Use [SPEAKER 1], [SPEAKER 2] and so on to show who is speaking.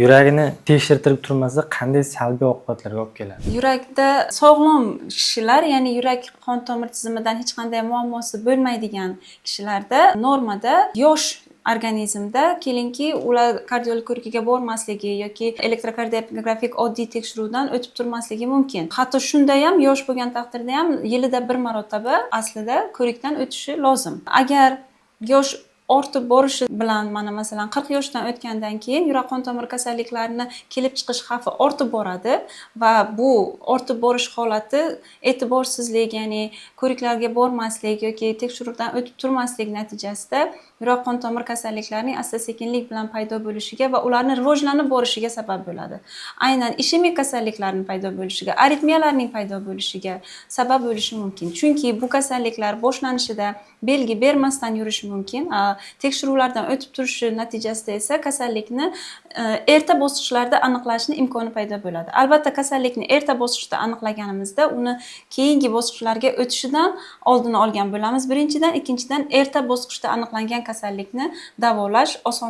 [SPEAKER 1] Yuragini tekshirtirib turmasa, qanday salbiy oqibatlarga olib keladi?
[SPEAKER 2] Yurakda sog'lom kishilar, ya'ni yurak qon tomir tizimidan hech qanday muammosi bo'lmaydigan kishilarda normada, yosh organizmda kelinki ular kardiolog ko'rigiga bormasligi yoki elektrokardiografik oddiy tekshiruvdan o'tib turmasligi mumkin. Hatto shunda ham, yosh bo'lgan taqdirda ham yilida bir marotaba aslida ko'rikdan o'tishi lozim. Agar yosh ortib borishi bilan, mana masalan, 40 yoshdan o'tgandan keyin yurak qon tomir kasalliklarini kelib chiqish xavfi ortib boradi va bu ortib borish holati e'tiborsizlik, ya'ni ko'riklarga bormaslik yoki tekshiruvdan o'tib turmaslik natijasida yurak qon tomir kasalliklarining asta sekinlik bilan paydo bo'lishiga va ularni rivojlanib borishiga sabab bo'ladi. Aynan ishemik kasalliklarning paydo bo'lishiga, aritmiyalarning paydo bo'lishiga sabab bo'lishi mumkin, chunki bu kasalliklar boshlanishida belgi bermasdan yurishi mumkin. Tekshiruvlardan o'tib turishi natijasida esa kasallikni erta bosqichlarda aniqlashni imkoni paydo bo'ladi. Albatta, kasallikni erta bosqichda aniqlaganimizda, uni keyingi bosqichlarga o'tishidan oldini olgan bo'lamiz, birinchidan. Ikkinchidan, erta bosqichda aniqlangan kasallikni davolash oson.